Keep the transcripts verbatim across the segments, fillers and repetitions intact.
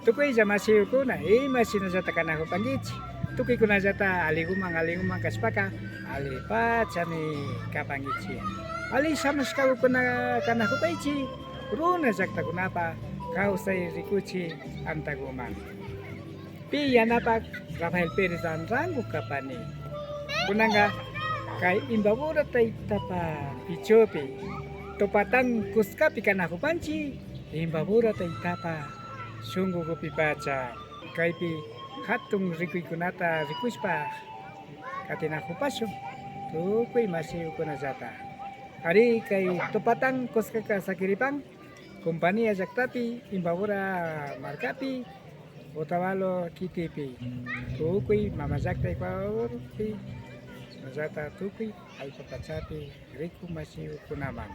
Tukuylla mashiyukuna, imashinallata kanakupankichik. Tukuykunallata alliguman, alliguman kashpaka, allipachami kapankichik. Alli shamushkakuna kanakupaychik, runa llaktakunapa kawsay rikuchik antaguman. Pi yanapak, Rafael Pérez Anrango kapani. Kunanka kay Imbabura taytapa pichupi, Tupatán kuskapi kanakupanchik, Imbabura taytapa shunkukupipacha kaypi hatun rikuykunata rikushpa katinakupashun tukuy mashiyukunallata. Ari, kay Tupatán kuskaka sakiripan Compañía llaktapi, Imbabura markapi, Otavalo kitipi, tukuy mama llakta Ecuadorpi, shinallata tukuy allpa pachapi riku mashiyukunaman.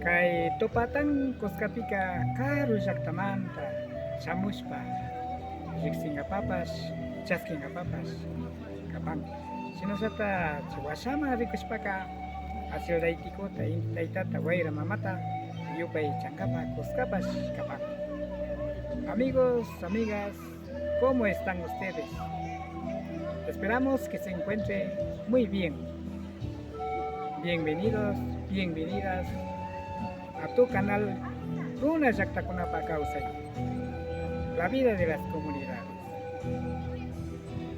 Kay Tupatán kuskapika karu llaktamanta shamushpa riksinkapapash, chaskinkapapash kapan. Shinallata chay washaman rikushpaka, Achil Raytikuta, inti taytata, wayra mamata yupaychankapa kuskapash kapan. Amigos, amigas, ¿cómo están ustedes? Esperamos que se encuentren muy bien. Bienvenidos, bienvenidas a tu canal Runa Llaktakunapa Kawsay, la vida de las comunidades.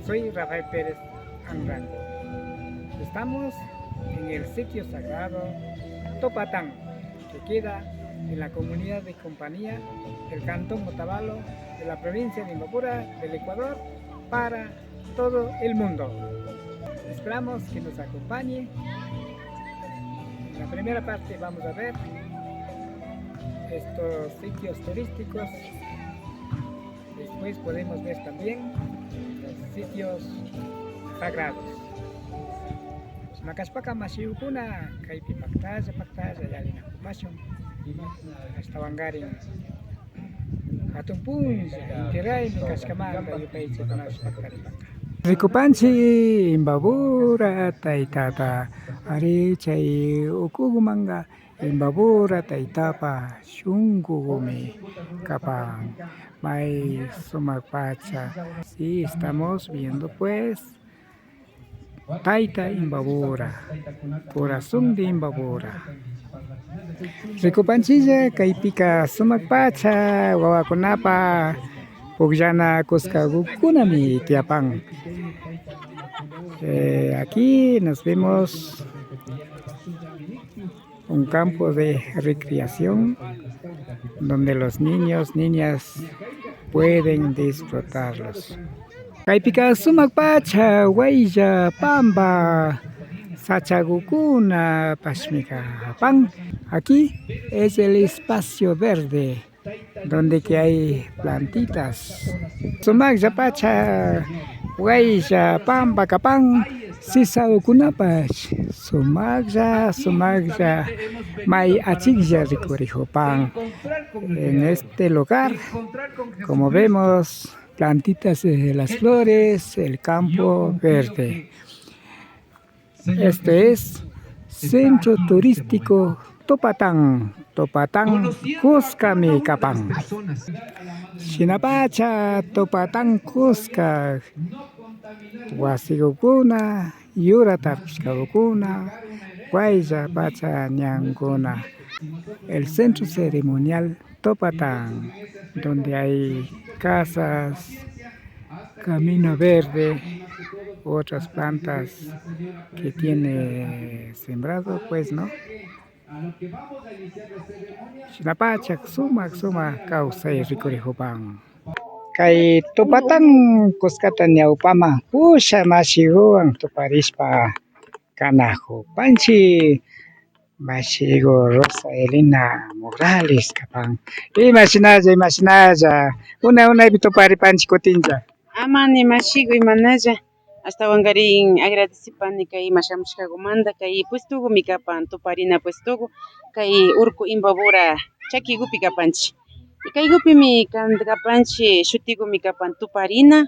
Soy Rafael Pérez Anrango. Estamos en el sitio sagrado Topatán, que queda en la comunidad de Compañía del cantón Otavalo de la provincia de Imbabura del Ecuador para todo el mundo. Esperamos que nos acompañe. En la primera parte vamos a ver estos sitios turísticos. Después podemos ver también los sitios sagrados. Shina kashpaka mashiyukuna kaypi paktalla paktalla yallinakupashun. Ashtawankarin hatun punlla inti raymi kashkamanta yupaychaykunapish paktaripaka. Rikupanchik Imbabura taytata, ari chay ukugumanka Imbabura taytapa shunkugumi kapan. May sumak pacha. Sí, estamos viendo pues. Tayta Imbabura, corazón de Imbabura. Rikupanchilla kaypika sumak pacha wawakunapa pukllana kuskagukunami tiyapan. Eh, aquí nos vemos un campo de recreación donde los niños, niñas pueden disfrutarlos. Kaypika sumak pacha waylla pamba sachagukuna pashmika kapan. Aquí es el espacio verde donde que hay plantitas. Sumaklla pacha waylla pamba kapan, sisagukunapash sumaklla sumaklla may achiklla rikurikupan. En este lugar, como vemos, plantitas de las flores, el campo verde. Este es Centro Turístico Topatán, Topatán kuskami kapan. Shinapacha Topatán kuska wasigukuna, yura tarpushkagukuna, waylla pacha ñankuna. El centro ceremonial Topatán, donde hay casas, camino verde, otras plantas que tiene sembrado, pues, ¿no? Shinapacha sumak sumak kawsay rikurikupan. Kay Topatán kuskata ñawpaman pusha mashiguwan tuparishpa kanakupanchik. Mashigu Rosa Elena Morales kapan. Imashinalla, imashinalla. Unay unaypi tuparipanchik kutinlla. Amani mashigu, imanalla. Ashtawankarin agradecipani kay ima shamushkagumanta, kay puestogumi kapan, tuparina puestogu, kay urku Imbabura chakigupi kapanchik. Y kaygupimi kan-, kapanchik, shutigumi kapan tuparina.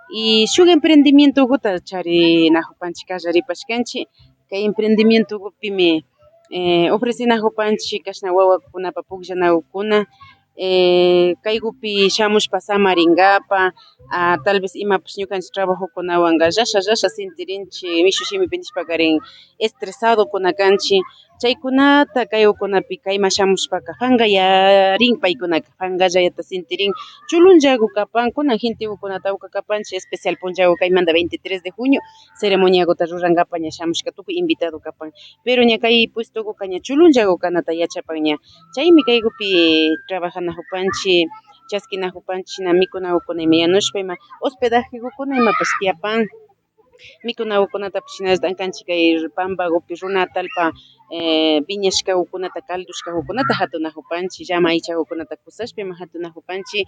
Y shuk emprendimientoguta charinakupanchik, kallaripashkanchik. Kay emprendimientogupimi, eh, ofrecinakupanchik kashna wawakunapa pukllanakukuna, eh, kaykupi shamushpa samarinkapa, ah, tal vez imapash ñukanchik trabajokunawanka llasha llasha sintirinchik, mishu shimipi nishpakarin estresadokuna kanchik. Chaykunata kaykunapi kayman shamushpaka pankayarin paykunaka, pankayayata sintirin. Chulunllaku kapan, kunan gentekunata tawka kapanchik, especial punllaku kaymanta veintitrés de junio ceremoniakuta rurankapa ña shamushka tukuy invitado kapan. Pero ña kay puestokuka ña chulunllaku kanata yachapan ña. Chaymi kaykupi trabajanakupanchik, chaskinakupanchik, shina mikunakukuna ima yanushpa ima hospedajekukuna imapash tiyapan. Mikunakukunatapash shinallata ankanchik kay pampakupi runa atallpa, eh, piñashkakukunata, caldoshkakukunata hatunakupanchik, llama aychakukunata kusashpa ima hatunakupanchik.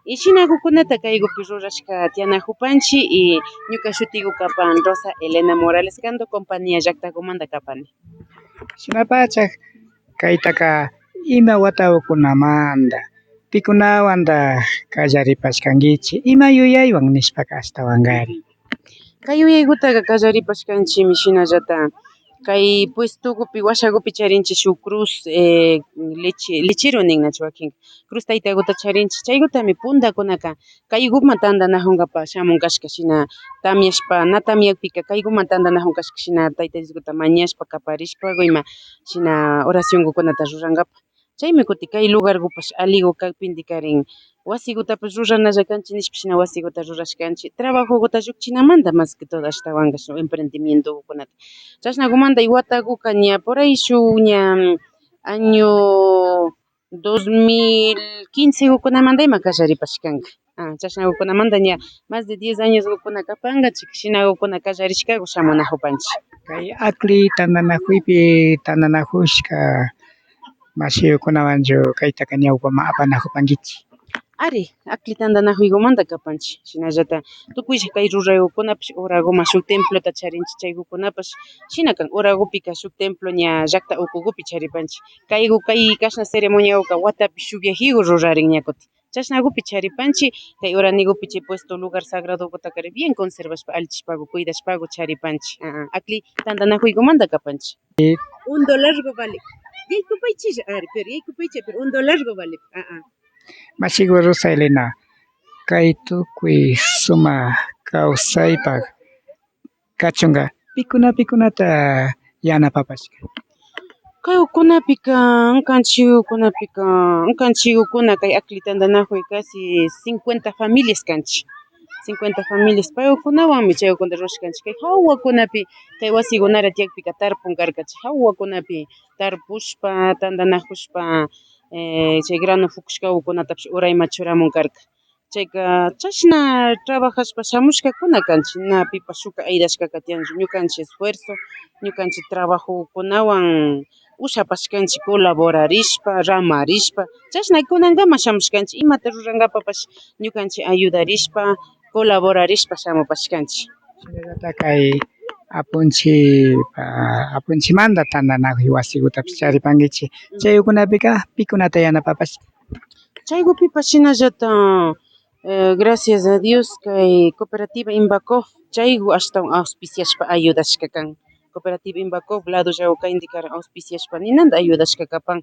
Y shinakukunata kaykupi rurashka tiyanakupanchik. Y ñuka shutikuka kapan Rosa Elena Morales Cando, compañía llaktakumanta kapani. Shinapacha kaytaka ima watakukunamanta pikunawanta kallaripashkankichik, ima yuyaywan nishpaka ashtawankari. Kay yuyaykutaka kallaripashkanchikmi shinallata kay puestokupi washakupi charinchik shuk cruz, eh, leche, lechero ninnachu wakinka, cruz taytakuta charinchik. Chaykutami puntakunaka kaykuman tantanakunkapa shamun kashka shina tamyashpa, na tamyakpika kaykuman tantanakun kashka shina Tayta Dioskuta mañashpa, kaparishpaku ima shina oracionkukunata rurankapa. Chaymi kutin kay lugarkupash alliku kakpintikarin wasikutapash ruranalla kanchik nishpa shina wasikuta rurashkanchik, trabajokuta llukchinamanta más que todo ashtawanka shuk emprendimientokukunata. Chashnakumanta y watakuka ña por ahí shuk ña año dos mil quince kukunamanta ima kallaripashkanka. Ah, chashnakukunamanta ña más de diez años kukuna kapanka, chika shinakukuna kallarishkaku shamunakupanchik. Kay akli tantanakuypi tantanakushka mashikukunawanchu kaytaka ñawpaman apanakupankichik? Ari, akli tantanakuykumanta kapanchik. Shinallata tukuylla kay ruraykukunapash urakuman shuk templota charinchik, chaykukunapash shina kan. Urakupika shuk templo ña llakta ukukupi charipanchik. Kayku, kay kashna ceremoniakuka watapi shuk viajeku rurarin ña kutin. Chashnakupi charipanchik, kay uranikupi chay puesto lugar sagradokutaka bien conservashpa, allichishpaku, cuidashpaku charipanchik. Ah, ah, akli tantanakuykumanta kapanchik. Un dólarku vale. Yaykupaychilla, ari, pero yaykupaycha, pero un dólarku vale. Ah, ah. Mashiku Rosa Elena, kay tukuy sumak kawsaypak kachunka, pikuna pikunata yanapapashka? Kaykunapika, ñukanchikkunapika, ñukanchikkuna kay akli tantanakuy casi cincuenta familias kanchik. Cincuenta familias, paykunawanmi chaykunata rurashkanchik. Kay hawakunapi, kay wasikunara tiyakpika tarpun karka, chay hawakunapi tarpushpa, tantanakushpa, eh, chay grano pukushkakunatapash urayman churamun karka. Chayka chashna trabajashpa shamushkakuna kanchik, na pipash shukka aydashkaka tiyanchu. Ñukanchik esfuerzo, ñukanchik trabajokunawan ushapashkanchik, colaborarishpa, ramarishpa, chashna kunankama shamushkanchik. Imata rurankapapash ñukanchik ayudarishpa, colaborarishpa shamupashkanchik. Shinallata kay apunchik, ah, apunchikmanta tantanakuy wasikutapash charipankichik. Chaykunapika pikunata yanapapashka? Chaykupipash shinallata, eh, gracias a Dios, kay cooperativa Imbacov chayku ashtawan auspiciashpa ayudashka kan. Cooperativa Imbacov ladollaku kay indikaran auspiciashpa ninanta ayudashka kapan.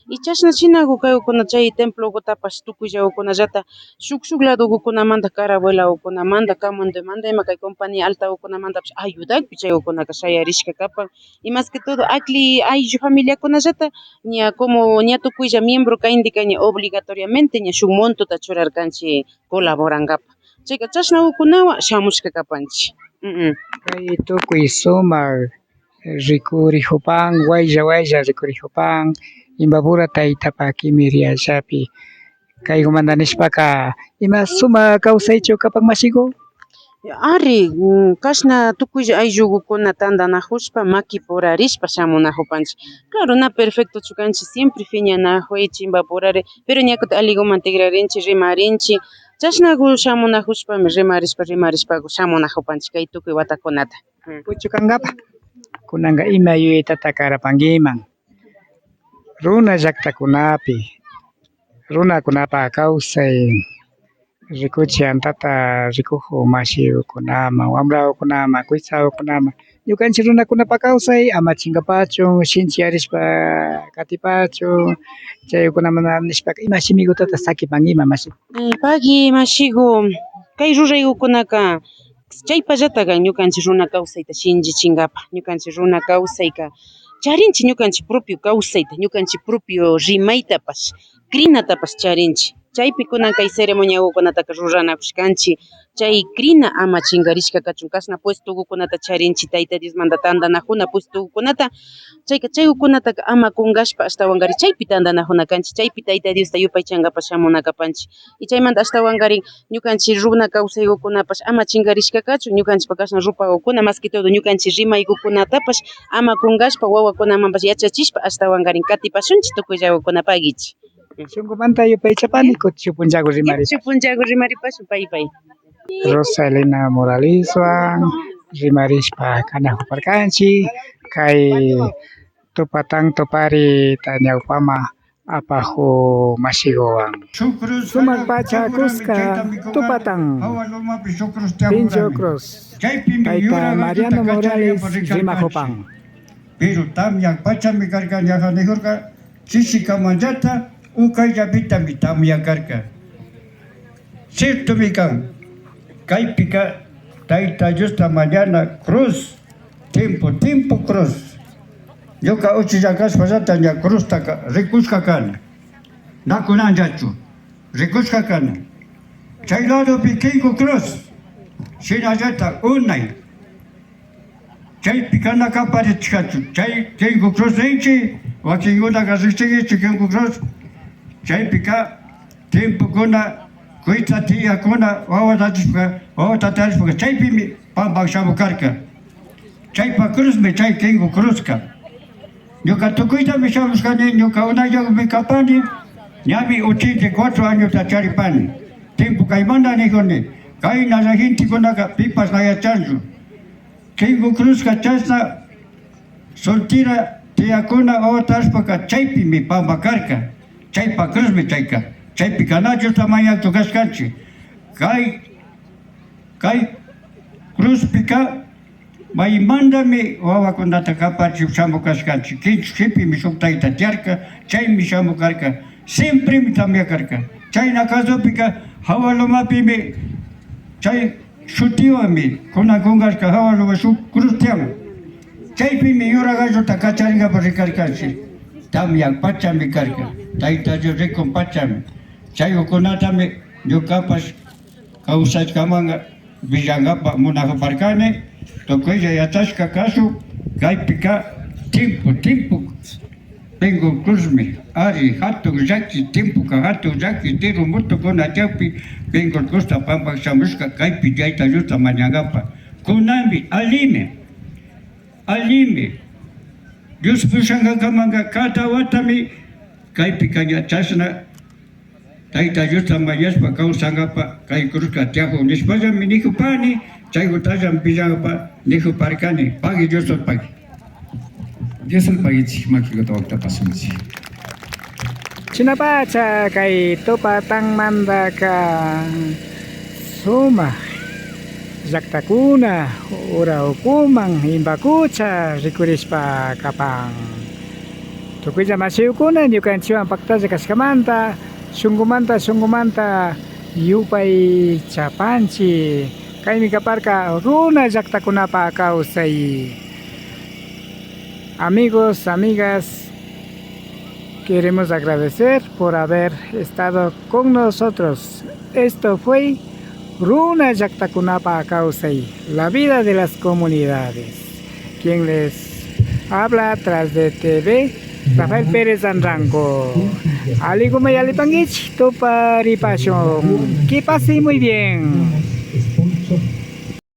Y chashna shinaku kaykuna chay templokutapash tukuyllakukunallata shuk shuk ladokukunamanta, Carabuelakukunamanta, Camontemanta, ima kay compañía altakukunamantapash ayudakpi chaykukunaka shayarishka kapan. Y más que todo akli ayllu familiakunallata ña como ña tukuylla miembro kayndika ña obligatoriamente ña shuk montota churarkanchik colaborankapa. Chayka chashnakukunawan shamushka kapanchik. Mm, mm. Kay tukuy sumak rikurikupan, waylla waylla rikurikupan, Imbabura taytapa kimiriallapi. Kaykumanta nishpaka, ima sumak kawsaychu kapan mashiku? Ari, mm, kashna tukuylla ayllukukuna tantanakushpa, makipurarishpa shamunakupanchik. Claro, na perfectochu kanchik, siempre piñanakuychik, chimbapurari, pero ña kutin allikuman tikrarinchik, rimarinchik. Chashnaku shamunakushpami, rimarishpa, rimarishpaku shamunakupanchik kay tukuy watakunata. Mm. Puchukankapa, kunanka ima yuyaytata karapankiman? Runa llaktakunapi, runakunapa kawsay rikuchi antata rikukuk mashikukunaman, wambrakukunaman, kuytsakukunaman Ñukanchik runakunapa kawsay ama chinkapachun, shinchiyarishpa katipachun, chaykunamanta nishpaka ima shimikutata sakipanki ima mashi? Mm, pagui mashiku, kay ruraykukunaka chaypallata kan ñukanchik runa kawsayta shinchichinkapak. Ñukanchik runa kawsayka charinchik ñukanchik propio kawsayta, ñukanchik propio rimaytapash, krinatapash charinchik. Chaypi kunan kay ceremoniakukunataka ruranakushkanchik, chay krina ama chinkarishka kachun, kashna puestokukunata charinchik Tayta Diosmanta tantanakuna puestokukunata, chayka chaykukunataka ama kunkashpa ashtawankari chaypi tantanakuna kanchik, chaypi Tayta Diosta yupaychankapak shamuna kapanchik. Y chaymanta ashtawankarin ñukanchik runa kawsaykukunapash ama chinkarishka kachun, ñukanchikpak kashna rupakukuna, más que todo ñukanchik rimaykukunatapash ama kunkashpa, wawakunamanpash yachachishpa, ashtawankarin katipashunchik tukuyllakukuna pagichi. Shunkumanta yupaychapani, kutin shuk punllaku rimari. Shuk punllaku rimaripashun, pay, pay. Rosalina Moraleswan rimarishpa kanakuparkanchik, kay tupatan tuparita ñawpaman apaku mashikuwan. Sumak pacha kuska tupatan, pincho cruz, tayta Mariano Morales rimakupan. Pero tamya pachami karka, ñaja nijurka, chishikamallata ukayllapitami tamya karka. Ciertomi kan, kaypika Tayta Diosta mañana cruz, tiempo, tiempo cruz. Ñuka uchilla kashpallata ña cruztaka rikushka kani. Na kunanllachu, rikushka kani. Chay ladopi kinku cruz, shinallata unay. Chaypika na kaparichishkachu. Chay kinku cruz ninchik, wakinkunaka rikchinkichik kinku cruz. Chaypika tiempokuna, kuytsa tiyakuna, wawata achishpaka, wawata tarishpaka, chaypimi pampak shamuk karka. Chaypa cruzmi chay kinku cruzka. Ñuka tukuytami shamushkani, ñuka unayllakumi kapani, ñami ochenta y cuatro añota charipani. Tiempo kaymanta nijuni, kayna regentekunaka pipash na yachanchu. Kinku cruzka chashna soltera tiyakuna wawata tarishpaka chaypimi pampa karka. Chaypa cruzmi chayka. Chaypika na Diosta mañaktu kashkanchik. Kay, kay cruzpika maymantami wawakunata kaparishpa shamuk kashkanchik. Kinchu shipimi shuk tayta tiyarka, chaymi shamuk karka. Siempremi tamya karka. Chayna kazupika jawa lomapimi chay shutiwanmi kunan kunkashka jawa loma shuk cruz tiyan. Chaypimi yura galluta kacharinkapak rikarkanchik. Tamya pachami karka. Tayta Dios rikun pachami. Chaykunatami ñukapash kawsashkamanka willankapak munakuparkani. Tukuylla yachashka kashun, kaypika tiempo, tiempo. Kinku cruzmi, ari, hatun llaki, tiempoka hatun llaki, tiro mutukuna chawpi kinku cruzta pampak shamushka, kaypi Tayta Diosta mañankapak. Kunanmi allimi, allimi. Dios pushankakamanga cada watami kaypika ña chashna Tayta Diosta mañashpa kawsankapak kay cruzka tiyakun nishpallami nikupani, chaykutallami willakapa nikuparkani, pagui Diosta pagui. Diosta paguichik, makikuta wakta pasunchik. Shinapacha kay tupatanmantaka sumak llaktakuna ura ukuman Imbakucha rikurishpa kapan. Tukuylla mashikuna ñukanchikwan paktalla kashkamanta shunkumanta shunkumanta yupaychapanchik. Kaymi kaparka runa llaktakunapa kawsay. Amigos, amigas, queremos agradecer por haber estado con nosotros. Esto fue Runa Llaktakunapa Kawsay, la vida de las comunidades. Quien les habla tras de T V, Rafael Pérez Anrango. Aliguman yallipankichik, tuparipashun. Que pasen muy bien.